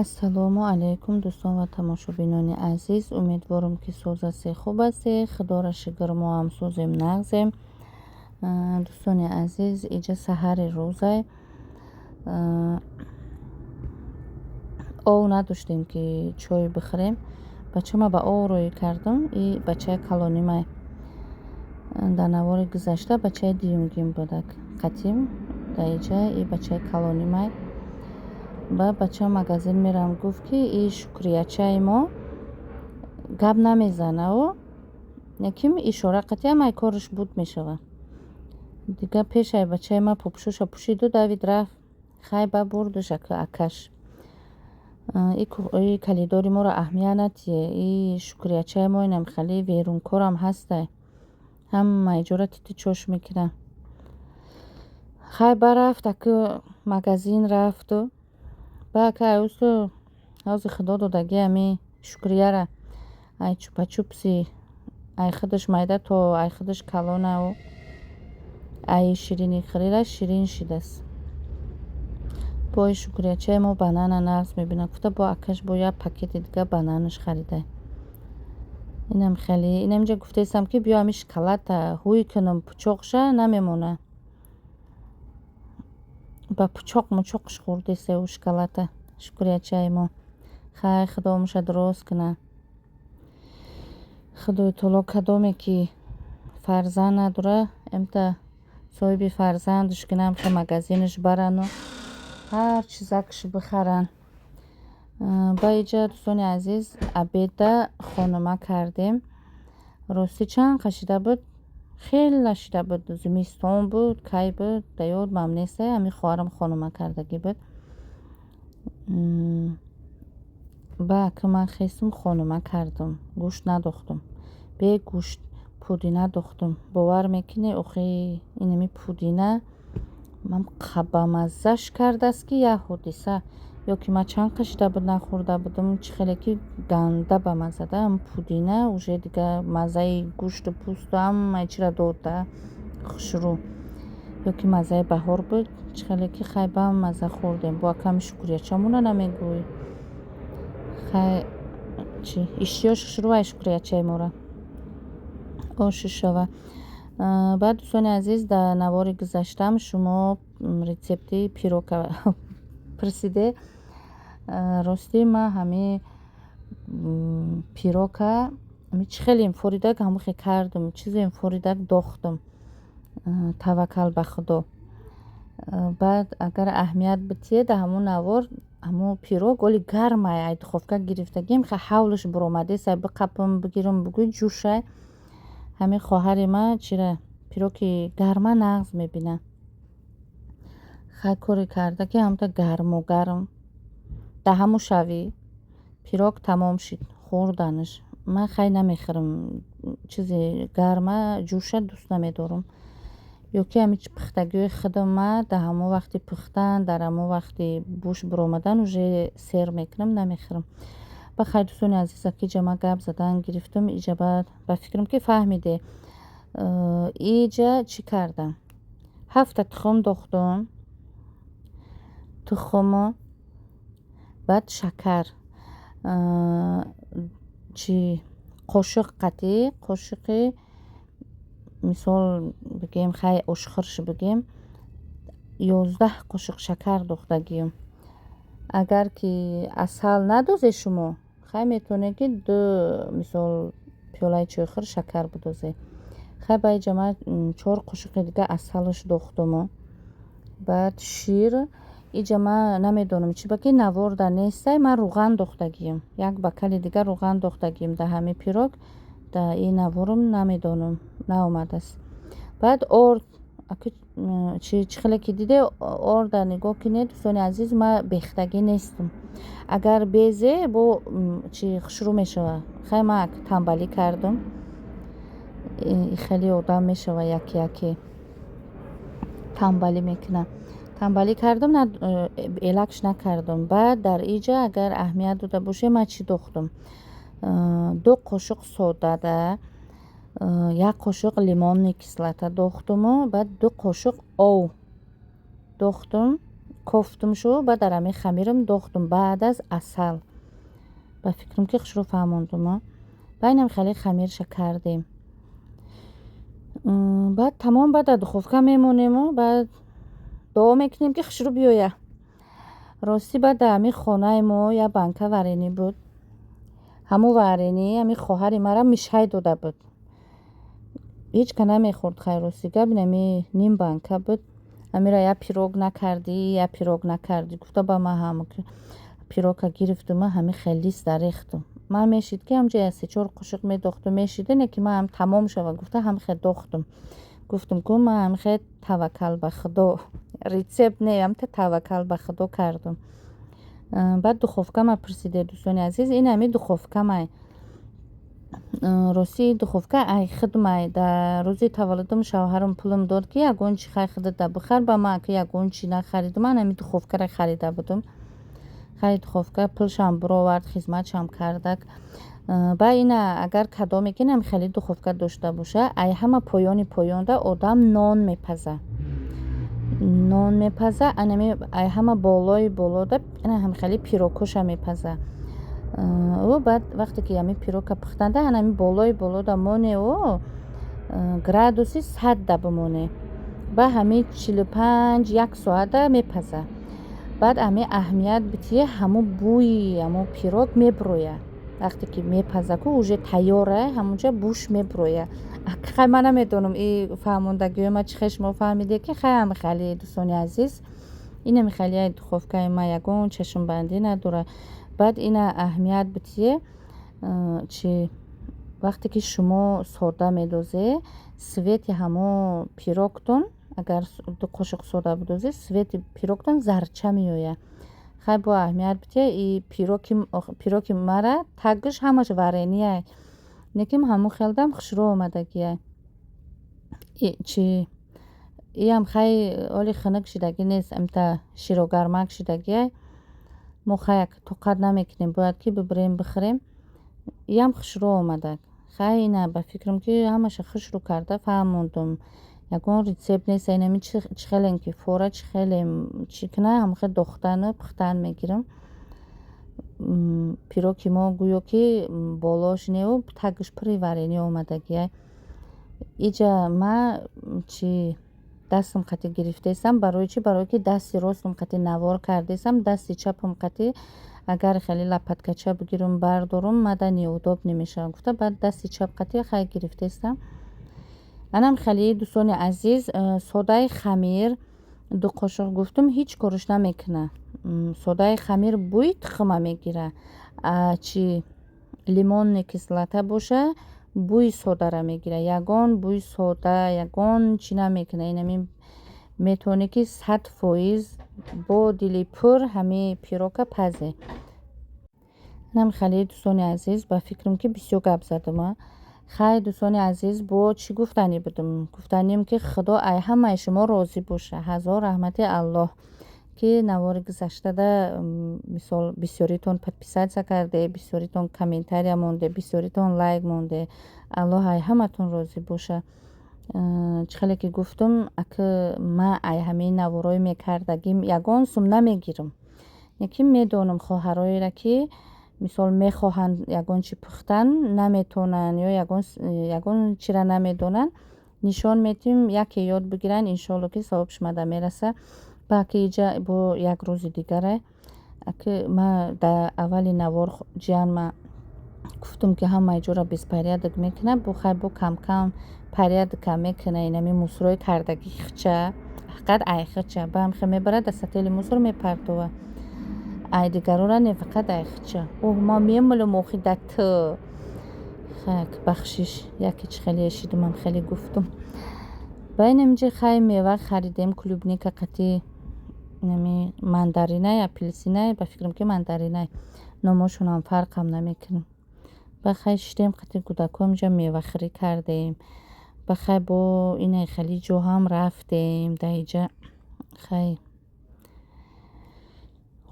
Ассалому алайкум, дӯстон ва тамошобинони азиз. Умедворам, ки соз ҳастед, хуб ҳастед. Худоро шукр, мо ҳам созем, нағзем. Дӯстони азиз, иҷа саҳари рӯзай. Ов надоштем, ки чой бихӯрем. Бачама ба ов рӯй кардам. И бачаи калонимай, дар навори гузашта бачаи дуюмгим будак қатим, дар иҷа и бачаи калонимай. Ба бача магазин мерам, гуфт, ки и шукриячаи мо гап намезанаву яким ишора қатиам ай кораш буд мешавад. Дига пешай бачаи ма пупшуша пӯшиду давид, рафт. Хай, ба бурдуш акаш. И калидори моро аҳамият натие. И шукриячаи мо инам хеле верункорам ҳастай, ҳама иҷора тити чош мекунад. Хай, ба рафт, аку магазин рафту ба ака аюсу ҳози худо додаги ами шукрияра ай чупа-чупси, ай худаш майда то ай худаш калонау, ай ширинихӯрира ширин шидаст. Бо шукриячаи мо банана нағз мебинад, гуфта, бо акаш бо як пакети дига бананаш харидай. Инам хеле инам инҷа гуфтаистам, ки биё ами шоколадта ҳуй кунам, пучоқша намемонад. Ба пучоқ мучоқш хӯрдеста ӯ шоколадта шукриячаи мо. Хай, худо умрша дуруст кунад. Худои таоло кадоме ки фарзанд надора, эмта соҳиби фарзандш кунам, ки магазинаш барану ҳар чизакш бихаранд. Ба иҷа, дӯстони азиз, обеда хонума кардем. Ростӣ, чанд қашида буд, хеле шида буд. Зимистон буд, кай буд, да ёдмам нест. Ҳамин хоҳарам хонума кардагӣ буд. Ба ака ман хестум, хонума кардам, гӯшт надохтам, бе гӯшт пудина дохтам. Бовар мекунӣ, охи, инами пудина ман бамаззаш кардааст, ки як ҳодиса. Ё ки ман чанд қашида буд нахӯрда будам, чӣ хеле ки ганда бамазза да. Пудина уже дига маззаи гӯшту пӯсту ҳамаи чиро дод да, хушрӯ. Ё ки маззаи баҳор буд, чӣ хеле ки хай, бамазза хӯрдем. Бо аками шукриячамона намегӯй. Хай, чи иштиёш хушрӯ ай шукриячаи мора оши шава. Баъд, дӯстони азиз, дар навори гузаштаам шумо рецепти пирока пурсиде. Ростӣ, ман ҳами пирока чӣ хеле инфоридак ҳамохе кардам, чизе инфоридак дохтам, таваккал ба худо. Баъд агар аҳамият битиҳед, дар ҳамон навор ҳамон пирог оли гармай, ай духовка гирифтагим, ха ҳавлаш буромадест, ай биқапам, бигирам, бугӯй, ҷӯшай. Ҳамин хоҳари ман чира пироки гарма нағз мебинад. Хай, коре карда, ки ҳамта гарму гарм дар ҳамун шавӣ пирог тамом шид хӯрданаш. Ман хай намехӯрам, чизи гарма, ҷӯша дӯст намедорам. Ё ки ҳами пухтагиҳои худам ма дар ҳамон вақти пухтан, дар ҳамон вақти буш буромадан уже сер мекунам, намехӯрам. Ба хайр, дӯстони азиз, аки иҷа ман гап задан гирифтам. Иҷа баъд ба фикрам, ки фаҳмиде. Иҷа чӣ кардам? Ҳафта тухм дохтум, тухму баъд шакар, чи қошиқ қатӣ, қошиқи мисол бигем, хай, ошхӯрш бигем, 11 қошиқ шакар дохтагием. Агар ки асал надозед шумо, хай, метавонед, ки ду, мисол, пиёлаи чойхӯр шакар бидозед. Хай, ба иҷа ман чор қошиқи дига асалаш дохтуму баъд шир. Иҷа ман намедонам, чӣ ба ки наворда нестай, ман рӯған дохтагием, як бакали дига рӯған дохтагием дар ҳамин пирог. Дар ин наворам намедонам, наомадааст. Баъд орд, чӣ хеле ки диде, орда нигоҳ кунед, дӯстони азиз, ман бехтагӣ нестам. Агар безе, бо чи хушрӯ мешавад. Хай, ман тамбалӣ кардам, хеле одам мешава, яке яке тамбалӣ мекунад. Тамбалӣ кардам, элакш накардам. Баъд дар иҷа агар аҳамият дода бошед, ман чӣ дохтам? Ду қошуқ содада, як қошуқ лимонный кислота дохтуму баъд ду қошуқ ов дохтум. Кофтумшу, баъд дар ҳамин хамирам дохтум баъд аз асал. Ба фикрам, ки хушрӯ фаҳмондума. Ба инам хеле хамирша кардем. Баъд тамом, баъд дар духовка мемонему, баъд дуо мекунем, ки хушрӯ биёя. Ростӣ, баъд дар ҳамин хонаи мо як банка варенье буд. Ҳамун варенье ҳамин хоҳари мара мишай дода буд. Ҳеҷ ка намехӯрд. Хай, рости гап, инами ним банка буд. Ҳамира як пирог накардӣ, як пирог накардӣ гуфта, ба ман ҳам пирога гирифтума, ҳамин хел листа рехтум. Ман мешид, ки ҳамҷа як се-чор қошуқ медохтум, мешида, не ки ман ҳам тамом шава гуфта, ҳам хел дохтум. Гуфтум ку, ман ҳам хел таваккал ба Худо, рецепт не, ҳамта таваккал ба Худо кардум. Баъд духовкама пурсиде, дӯстони азиз. Ин ҳами духовкамай. Ростӣ, духовка ай хидмай. Дар рӯзи таваллудам шавҳарам пулам дод, ки ягон чи хай худата бихар. Ба ман ки ягон чи нахаридум, ман ҳами духовкаро харида будум. Хай, духовка пулшам бировард, хизматшам кардак. Ба ина агар кадоме ки инам хеле духовка дошта боша, ай ҳама поёни поёнда одам нон мепаза, нон мепаза, анами ай ҳама болои болода ина ҳам хеле пирогҳоша мепаза. Ӯ баъд вақте ки ҳами пирога пухтанда, анами болои болода моне, ӯ градуси 100-да бимоне, ба ҳами 45, як соата мепаза. Баъд ҳами аҳамият битие, ҳамун бӯи ҳамун пирог меброя. Вақте ки мепаза ку, уже тайёра, ҳамунҷа бӯш меброя. Хай, ман намедонам, и фаҳмондагиҳои ма чӣ хел шумо фаҳмиде, ки хай, ҳами хеле, дӯстони азиз, инами хелияи духовкаи ма ягон чашмбандӣ надорад. Баъд ина аҳамият битие, чи вақте ки шумо сода медозед, цвети ҳамо пирогтон, агар ду қошуқ сода бидозед, цвети пирогтон зарча меояд. Хай, бо аҳамият битие, и пироги мара тагш ҳамаш вареньеай, лекин ҳамун хелдам хушрӯ омадагиай. Чи иам хай, оли хунук шидагӣ нест, амта широгармак шидагиай. Мо хай тоқат намекунем, бояд ки бибирем, бихӯрем. Иам хушрӯ омадак. Хай, ина ба фикрам, ки ҳамаша хушрӯ карда фаҳмондум. Ягон рецепт нест. Инами чӣ хелем ки фора, чӣ хелем чӣ куна, ҳамхел дохтану пухтан мегирам. Пироги мо гӯё ки болош неу, тагш пури варенье омадагиай. Иҷа ма чи дастам қати гирифтаистам. Барои чӣ? Барое ки дасти ростам қати навор кардистам, дасти чапам қати агар хеле лопаткача бигирам, бардорам, мада неудобно мешавад гуфта, баъд дасти чап қати хай гирифтаистам. Анам хеле, дӯстони азиз, содаи хамир ду қошуқ гуфтум, ҳеҷ корш намекуна. Содаи хамир бӯи тухма мегира. Чи лимонная кислота боша, бӯи содара мегира. Ягон бӯи сода, ягон чӣ намекуна. Инами метавонӣ, ки 100% бо дили пур ҳамаи пирога пазе. Инам хеле, дӯстони азиз, ба фикрам, ки бисёр гап задама. Хай, дӯстони азиз, бо чӣ гуфтанӣ будум? Гуфтанем, ки Худо ай ҳамаи шумо розӣ боша, ҳазор раҳмати Аллоҳ, ки навори гузаштада, мисол, бисёритон подписаться карде, бисёритон комментария монде, бисёритон лайк монде. Аллоҳ ай ҳаматон розӣ боша. Чӣ хеле ки гуфтум, аки ман ай ҳамаи наворҳои мекардагим ягон сум намегирам, лекин медонам хоҳароеро, ки мисол, мехоҳанд ягон чи пухтан, наметавонанд ё ягон чиро намедонанд. Нишон медиҳем, яке ёд бигиранд, иншоалло, ки савоб шумада мераса. Баъд ки иҷа бо як рӯзи дигаре, аки ма дар аввали навор ҷиянма гуфтум, ки ҳамаи ҷоро беспорядок мекунад. Бо хай, бо камкам порядока мекуна. Инами мусорҳои кардагӣ хича, фақат ай хича ба ҳамхел мебарад, дар сатили мусор мепартова. Ай дигарора не, фақат ай хича. Оҳ, ман мемолам охи да ту. Хак, бахшиш, яке чӣ хеле шидумам, хеле гуфтум. Ба инаминҷа хай мева харидем, клубника қати инами мандаринай, апелсинай, ба фикрам, ки мандаринай, номошонам фарқам намекунам. Ба хай шидем, қати кӯдакҳо инҷа мевахӯрӣ кардем. Ба хай, бо инаи хеле ҷо ҳам рафтем. Дар иҷа хай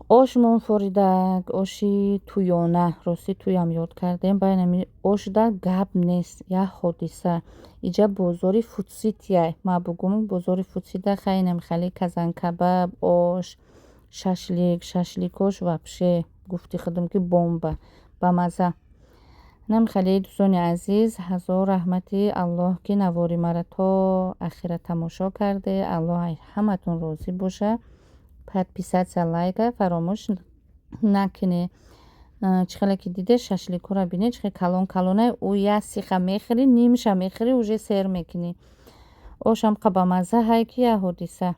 ошмон форидак, оши тӯёна. Ростӣ, тӯям ёд кардем. Ба инами ошда гап нест, як ҳодиса. Иҷа бозори Фудситиай. Ма бугум, бозори Фудсита хай инами хеле казанкабаб, ош. Шашлик, шашликош вообще, гуфти худам, ки бомба, бамаза. Намихеле, дӯстони азиз, ҳазор раҳмати Аллоҳ, ки навори маро то ахира тамошо карде. Аллоҳ ҳаматон розӣ боша. Подписаться, лайка фаромӯш накунед. Чӣ хеле ки диде, шашликҳоро бинед, чӣ хел калон калонае. Ӯ як сиха мехӯрӣ, нимша мехӯрӣ, уже сер мекунӣ. Ошам қа бамаза ҳай, ки як ҳодиса.